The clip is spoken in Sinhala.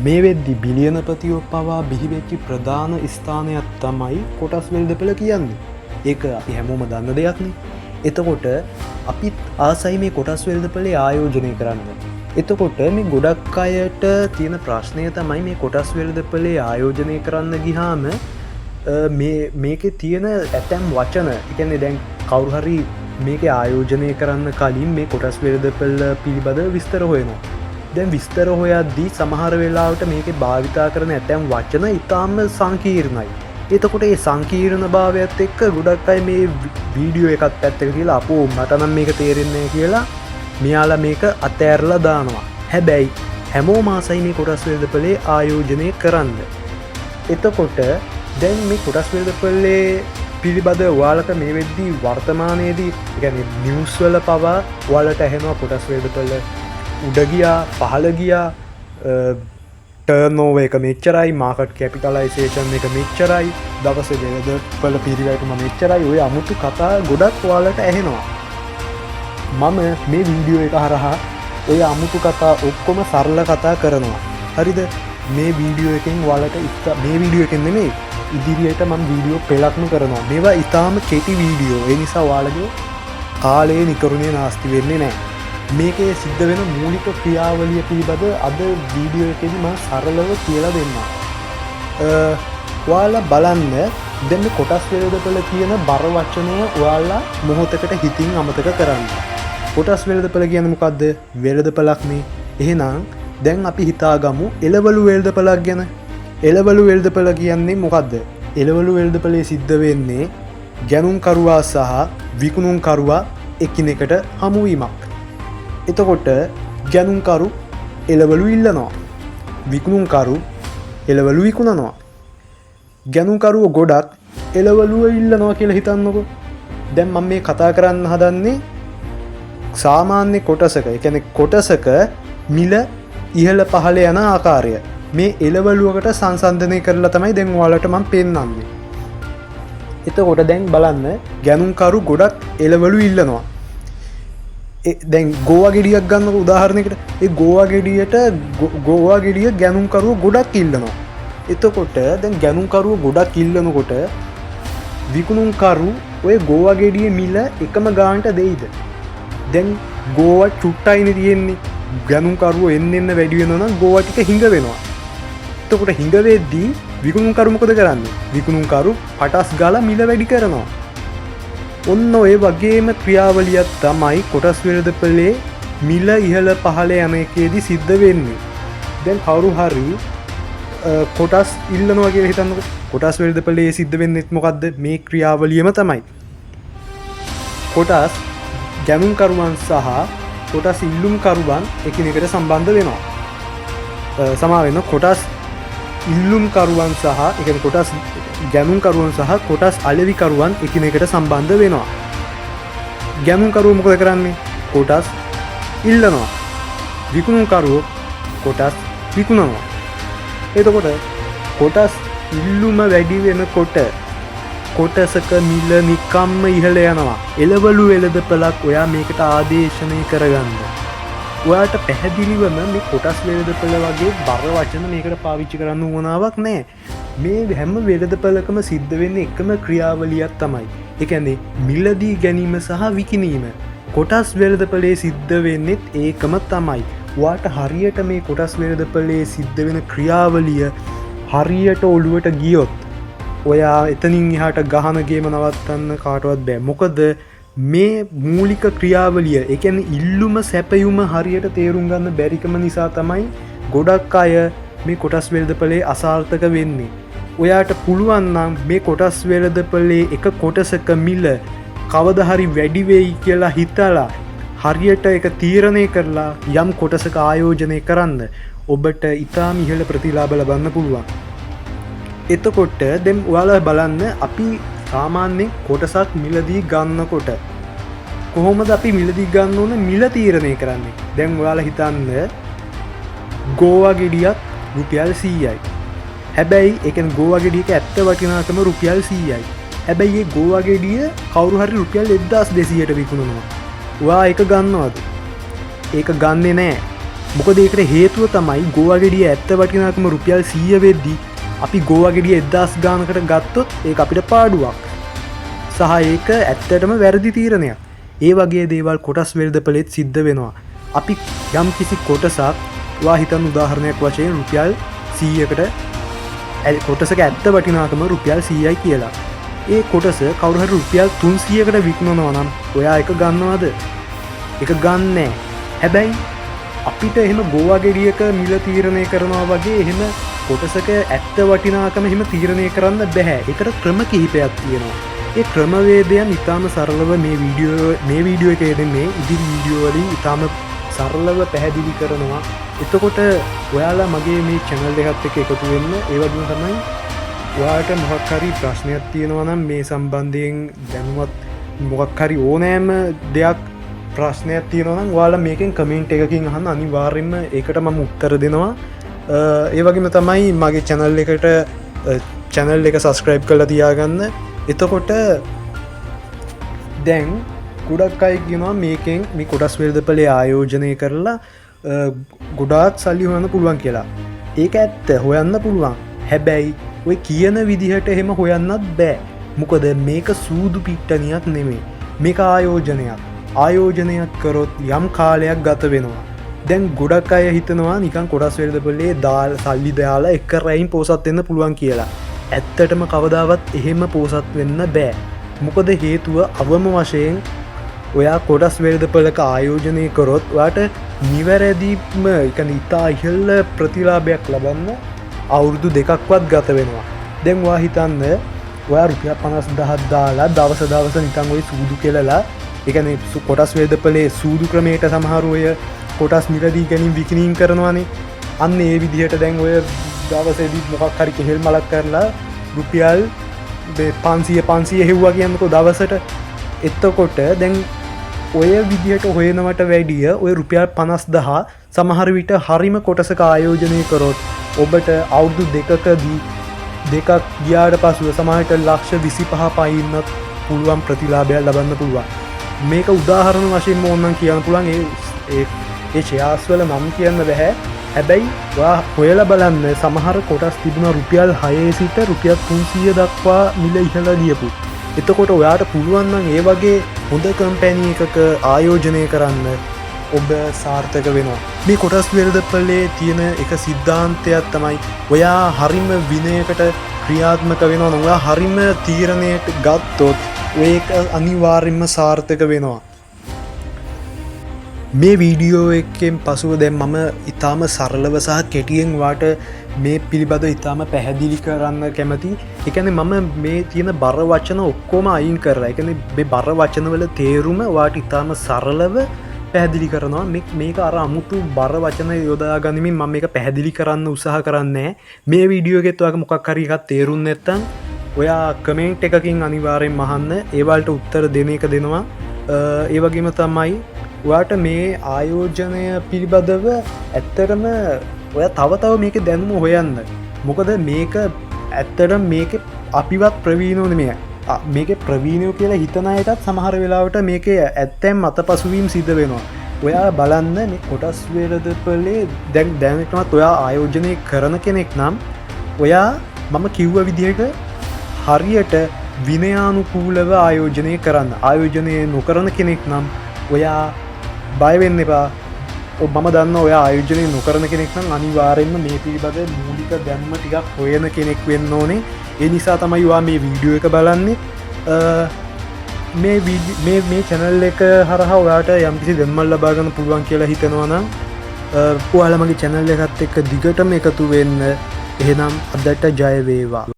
මේ වෙද්දි බිලියනපතියෝ පවා බිහිවෙච්චි ප්‍රධාන ස්ථානයක් තමයි කොටස් වෙළඳපොළ කියන්නේ. ඒක අපි හැමෝම දන්න දෙයක්නේ. එතකොට අපිත් ආසයි මේ කොටස් වෙළඳපොළේ ආයෝජනය කරන්න. එතකොට මේ ගොඩක් අයට තියෙන ප්‍රශ්නය තමයි මේ කොටස් වෙළඳපොළේ ආයෝජනය කරන්න ගිහාම මේකේ තියෙන ඇතැම් වචන, ඒ කියන්නේ දැන් කවුරු හරි මේකේ ආයෝජනය කරන්න කලින් මේ කොටස් වෙළඳපොළ පිළිබඳව විස්තර හොයනවා. දැන් විස්තර හොයද්දී සමහර වෙලාවට මේකේ භාවිතා කරන ඇතැම් වචන ඉතාම සංකීර්ණයි. එතකොට ඒ සංකීර්ණ භාවයත් එක්ක ගොඩක් අය මේ වීඩියෝ එකත් පැත්තක තියලා අපෝ මට නම් මේක තේරෙන්නේ නැහැ කියලා මෙයාලා මේක අතෑරලා දානවා. හැබැයි හැමෝම ආසයි මේ කොටස් වෙළඳපොළේ ආයෝජනය කරන්න. එතකොට දැන් මේ කොටස් වෙළඳපොළේ පිළිබඳ ඔයාලට මේ වෙද්දී වර්තමානයේදී, ඒ කියන්නේ නිවුස් වල පවා ඔයාලට ඇහෙනවා කොටස් වෙළඳපොළ උඩ ගියා, පහළ ගියා, ටර්න් ඕවර් එක මෙච්චරයි, මාකට් කැපිටලයිසේෂන් එක මෙච්චරයි, දවසේ වෙළඳපොළ පිරිවැටුම මෙච්චරයි. ඔය අමුතු කතා ගොඩක් ඔයාලට ඇහෙනවා. මම මේ වීඩියෝ එක හරහා ඔය අමුතු කතා ඔක්කොම සරල කතා කරනවා. හරිද? මේ වීඩියෝ එකෙන් ඔයාලට මේ වීඩියෝ එකෙන් නෙමෙයි, ඉදිරියට මම වීඩියෝ පෙළක්ම කරනවා. මේවා ඉතාම කෙටි වීඩියෝ. ඒ නිසා ඔයාලගේ කාලය නිකරුණේ නාස්ති වෙන්නේ නෑ. මේකේ සිද්ධ වෙන මූලික ක්‍රියාවලිය පිළිබඳ අද වීඩියෝ එකේදී මම සරලව කියලා දෙන්නම්. ඔයාලා බලන්න දැන් මේ කොටස් වෙළඳපොළ කියන බර වචනය ඔයාලා මොහොතකට හිතින් අමතක කරන්න. කොටස් වෙළඳපොළ කියන්නේ මොකද්ද? වෙළඳපොළක් නේ. එහෙනම් දැන් අපි හිතාගමු එළවලු වෙළඳපොළක් ගැන. එළවලු වෙළඳපොළ කියන්නේ මොකද්ද? එළවලු වෙළඳපොළේ සිද්ධ වෙන්නේ ගැනුම්කරුවා සහ විකුණුම්කරුවා එකිනෙකට හමුවීමක්. එතකොට ගැනුම්කරු එළවලු ඉල්ලනවා. විකුණුම්කරු එළවලු විකුණනවා. ගැනුම්කරුව ගොඩක් එළවලුව ඉල්ලනවා කියලා හිතන්නකෝ. දැන් මම මේ කතා කරන්න හදන්නේ සාමාන්‍ය කොටසක, ඒ කියන්නේ කොටසක මිල ඉහළ පහළ යන ආකාරය. මේ එළවලුවකට සංසන්දනය කරලා තමයි දැන් ඔයාලට මම පෙන්වන්නේ. එතකොට දැන් බලන්න ගැනුම්කරු ගොඩක් එළවලු ඉල්ලනවා. දැන් ගෝවා ගෙඩියක් ගන්නකො උදාහරණයකට. ඒ ගෝවා ගෙඩියට ගෝවා ගෙඩිය ගැනුම්කරුව ගොඩක් ඉල්ලනවා. එතකොට දැන් ගැනුම්කරුව ගොඩක් ඉල්ලනකොට විකුණුම්කරු ඔය ගෝවා ගෙඩියේ මිල එකම ගානට දෙයිද? දැන් ගෝවා චුට්ටයිනේ තියෙන්නේ. ගැනුම්කරුව එන්න එන්න වැඩි වෙනවා නම් ගෝවා ටික හිඟ වෙනවා. එතකොට හිඟ වෙද්දී විකුණුම්කරු මොකද කරන්නේ? විකුණුම්කරු පටස් ගාලා මිල වැඩි කරනවා. ඔන්න ඔය වගේම ක්‍රියාවලියක් තමයි කොටස් වෙළඳපොළේ මිල ඉහළ පහළ යන එකේදී සිද්ධ වෙන්නේ. දැන් කවුරු හරි කොටස් ඉල්ලනවා කියලා හිතන්නකෝ. කොටස් වෙළඳපොළේ සිද්ධ වෙන්නේත් මොකද්ද? මේ ක්‍රියාවලියම තමයි. කොටස් ගැනුම්කරුවන් සහ කොටස් ඉල්ලුම්කරුවන් එකිනෙකට සම්බන්ධ වෙනවා. සමා වෙන කොටස් ඉල්ලුම්කරුවන් සහ, ඒ කියන්නේ කොටස් ගැනුම්කරුවන් සහ කොටස් අලෙවිකරුවන් එකිනෙකට සම්බන්ධ වෙනවා. ගැනුම්කරුවෝ මොකද කරන්නේ? කොටස් ඉල්ලනවා. විකුණුම්කරුවෝ කොටස් විකුණනවා. එතකොට කොටස් ඉල්ලුම වැඩි වෙනකොට කොටසක මිල නිකම්ම ඉහළ යනවා. එළවලු වෙළඳපළක් ඔයා මේකට ආදේශනය කරගන්න. ඔයාට පැහැදිලිවම මේ කොටස් වෙළඳපළ වගේ බර වචන මේකට පාවිච්චි කරන්න උවමනාවක් නෑ. මේ හැම වෙළඳපළකම සිද්ධ වෙන්නේ එකම ක්‍රියාවලියක් තමයි. ඒ කියන්නේ මිලදී ගැනීම සහ විකිණීම. කොටස් වෙළඳපළේ සිද්ධ වෙන්නෙත් ඒකම තමයි. ඔයාට හරියට මේ කොටස් වෙළඳපළේ සිද්ධ වෙන ක්‍රියාවලිය හරියට ඔළුවට ගියොත් ඔයා එතනින් එහාට ගහන ගේම නවත්තන්න කාටවත් බෑ. මොකද මේ මූලික ක්‍රියාවලිය, ඒ කියන්නේ ඉල්ලුම සැපයුම හරියට තේරුම් ගන්න බැරිකම නිසා තමයි ගොඩක් අය මේ කොටස් වෙළඳපළේ අසාර්ථක වෙන්නේ. ඔයාට පුළුවන් නම් මේ කොටස් වෙළඳපළේ එක කොටසක මිල කවද හරි වැඩි වෙයි කියලා හිතලා හරියට ඒක තීරණය කරලා යම් කොටසක ආයෝජනය කරන්න ඔබට ඉතාම ඉහළ ප්‍රතිලාභ ලබන්න පුළුවන්. එතකොට දැන් ඔයාලා බලන්න අපි සාමාන්‍යයෙන් කොටසක් මිලදී ගන්නකොට කොහොමද අපි මිලදී ගන්න ඕන මිල තීරණය කරන්නේ? දැන් ඔයාලා හිතන්න ගෝවා ගෙඩියක් රුපියල් 100යි. හැබැයි ඒ කියන්නේ ගෝවා ගෙඩියක ඇත්ත වටිනාකම රුපියල් 100යි. හැබැයි ඒ ගෝවා ගෙඩිය කවුරු හරි රුපියල් 1200ට විකුණනවා. ඔයා ඒක ගන්නවද? ඒක ගන්නෙ නෑ. මොකද ඒකට හේතුව තමයි ගෝවා ගෙඩිය ඇත්ත වටිනාකම රුපියල් 100 වෙද්දී අපි ගෝවා ගෙඩිය 1000 ගානකට ගත්තොත් ඒක අපිට පාඩුවක්. සහ ඒක ඇත්තටම වැරදි තීරණයක්. ඒ වගේ දේවල් කොටස් වෙළඳපොළෙත් සිද්ධ වෙනවා. අපි යම් කිසි කොටසක් ඔයා හිතන්න උදාහරණයක් වශයෙන් රුපියල් 100කට කොටසක ඇත්ත වටිනාකම රුපියල් 100යි කියලා. ඒ කොටස කවුරු හරි රුපියල් 300කට විකුණනවා නම් ඔයා ඒක ගන්නවද? ඒක ගන්නෑ. හැබැයි අපිට එහෙම ගෝවා ගෙඩියක මිල තීරණය කරනවා වගේ එහෙම කොටසක ඇත්ත වටිනාකම එහෙම තීරණය කරන්න බැහැ. ඒකට ක්‍රම කිහිපයක් තියෙනවා. ඒ ක්‍රමවේදයන් ඉතාම සරලව මේ වීඩියෝ එකේ නෙමේ, ඉදිරි වීඩියෝ වලින් ඉතාම සරලව පැහැදිලි කරනවා. එතකොට ඔයාලා මගේ මේ චැනල් එකත් එක්ක එකතු වෙන්න. ඒ වගේම තමයි ඔයාට මොකක් හරි ප්‍රශ්නයක් තියෙනවා නම්, මේ සම්බන්ධයෙන් දැනුවත් මොකක් හරි ඕනෑම දෙයක් ප්‍රශ්නයක් තියෙනවා නම්, ඔයාලා මේකෙන් කමෙන්ට් එකකින් අහන්න. අනිවාර්යෙන්ම ඒකට මම උත්තර දෙනවා. ඒ වගේම තමයි මගේ චැනල් එකට චැනල් එක සබස්ක්‍රයිබ් කරලා තියාගන්න. එතකොට දැන් ගොඩක් අය කියනවා මේකෙන් මේ කොටස් වෙළඳපොලේ ආයෝජනය කරලා ගොඩාක් සල්ලි හොයන්න පුළුවන් කියලා. ඒක ඇත්ත, හොයන්න පුළුවන්. හැබැයි ඔය කියන විදිහට එහෙම හොයන්නත් බෑ. මොකද මේක සූදු පිට්ටනියක් නෙමෙයි. මේක ආයෝජනයක්. ආයෝජනයක් කරොත් යම් කාලයක් ගත වෙනවා. දැන් ගොඩක් අය හිතනවා නිකන් කොටස් වෙළඳපොලේ දාලා සල්ලි දාලා එක රැයින් පෝසත් වෙන්න පුළුවන් කියලා. ඇත්තටම කවදාවත් එහෙම පෝසත් වෙන්න බෑ. මොකද හේතුව අවම වශයෙන් ඔයා කොටස් වෙළඳපොළක ආයෝජනය කරොත් ඔයාට නිවැරදිම, ඒ කියන්නේ ඉතා ඉහළ ප්‍රතිලාභයක් ලබන්න අවුරුදු 2ක්වත් ගත වෙනවා. දැන් ඔයා හිතන්න, ඔයා රුපියල් 50,000ක් දාලා දවස දවස නිකන් ඔය සූදු කෙලලා, ඒ කියන්නේ කොටස් වෙළඳපොලේ සූදු ක්‍රමයට සමහරු ඔය කොටස් මිලදී ගැනීම විකිණීම් කරනවානේ. අන්න ඒ විදිහට දැන් ඔය දවසේදී මොකක් හරි කෙහෙල් මලක් කරලා රුපියල් 500 500 හෙව්වා කියන්නකෝ දවසට. එතකොට දැන් ඔය විදිහට හොයනවට වැඩිය ඔය රුපියල් 50,000 සමහර විට හරිම කොටසක ආයෝජනය කරොත් ඔබට අවුරුදු 2කදී, 2ක් ගියාට පසුව සමහරට ලක්ෂ 25 පයින්නත් පුළුවන් ප්‍රතිලාභයක් ලබන්න පුළුවන්. මේක උදාහරණ වශයෙන්ම ඕනනම් කියන්න පුළුවන්. ඒ ඒ ඒ ෂෙයාර්ස් වල නම් කියන්න බැහැ. හැබැයි ඔයා හොයලා බලන්න, සමහර කොටස් තිබුණා රුපියල් 6 සිට රුපියල් 300 දක්වා මිල ඉහළ ගියපු. එතකොට ඔයාට පුළුවන් නම් ඒ වගේ හොඳ කම්පැනි එකක ආයෝජනය කරන්න, ඔබ සාර්ථක වෙනවා. මේ කොටස් වෙළඳපොලේ තියෙන එක සිද්ධාන්තයක් තමයි ඔයා හරිම විනයකට ක්‍රියාත්මක වෙනවා නම්, ඔයා හරිම තීරණයට ගත්තොත් ඒක අනිවාර්යෙන්ම සාර්ථක වෙනවා. මේ වීඩියෝ එකෙන් පසුව දැන් මම ඉතාම සරලව සහ කෙටියෙන් ඔයාට මේ පිළිබඳව ඉතාම පැහැදිලි කරන්න කැමති. ඒ කියන්නේ මම මේ තියෙන බර වචන ඔක්කොම අයින් කරලා, ඒ කියන්නේ මේ බර වචනවල තේරුම ඔයාට ඉතාම සරලව පැහැදිලි කරනවා. මේක අර අමුතු බර වචන යොදා ගනිමින් මම මේක පැහැදිලි කරන්න උත්සාහ කරන්නේ. මේ වීඩියෝ එකෙත් ඔයාගේ මොකක් හරි එකක් තේරුම් නැත්නම් ඔයා කමෙන්ට් එකකින් අනිවාර්යෙන්ම අහන්න. ඒ වලට උත්තර දෙන එක දෙනවා. ඒ වගේම තමයි ඔයාට මේ ආයෝජනය පිළිබඳව ඇත්තටම ඔයා තව තව මේකේ දැනුම හොයන්න. මොකද මේක ඇත්තටම මේකේ අපිවත් ප්‍රවීණෝ නෙමෙයි. මේකේ ප්‍රවීණයෝ කියලා හිතන අයටත් සමහර වෙලාවට මේකේ ඇත්තෙන් මතපසුවීම් සිද්ධ වෙනවා. ඔයා බලන්න මේ කොටස් වෙළඳපොලේ දැන් දැනටමත් ඔයා ආයෝජනය කරන කෙනෙක් නම් ඔයා මම කිව්ව විදිහට හරියට විනයානුකූලව ආයෝජනය කරන්න. ආයෝජනය නොකරන කෙනෙක් නම් ඔයා බය වෙන්න එපා. ඔබ මම දන්නවා ඔයා ආයෝජනය නොකරන කෙනෙක් නම් අනිවාර්යෙන්ම මේ පිළිබඳ මූලික දැනුම ටිකක් හොයන කෙනෙක් වෙන්න ඕනේ. ඒ නිසා තමයි ඔයා මේ වීඩියෝ එක බලන්නේ. මේ මේ මේ චැනල් එක හරහා ඔයාට යම්කිසි දැනුමක් ලබා ගන්න පුළුවන් කියලා හිතනවා නම් ඔයාලා මගේ චැනල් එකත් එක්ක දිගටම එකතු වෙන්න. එහෙනම් අදට ජය වේවා.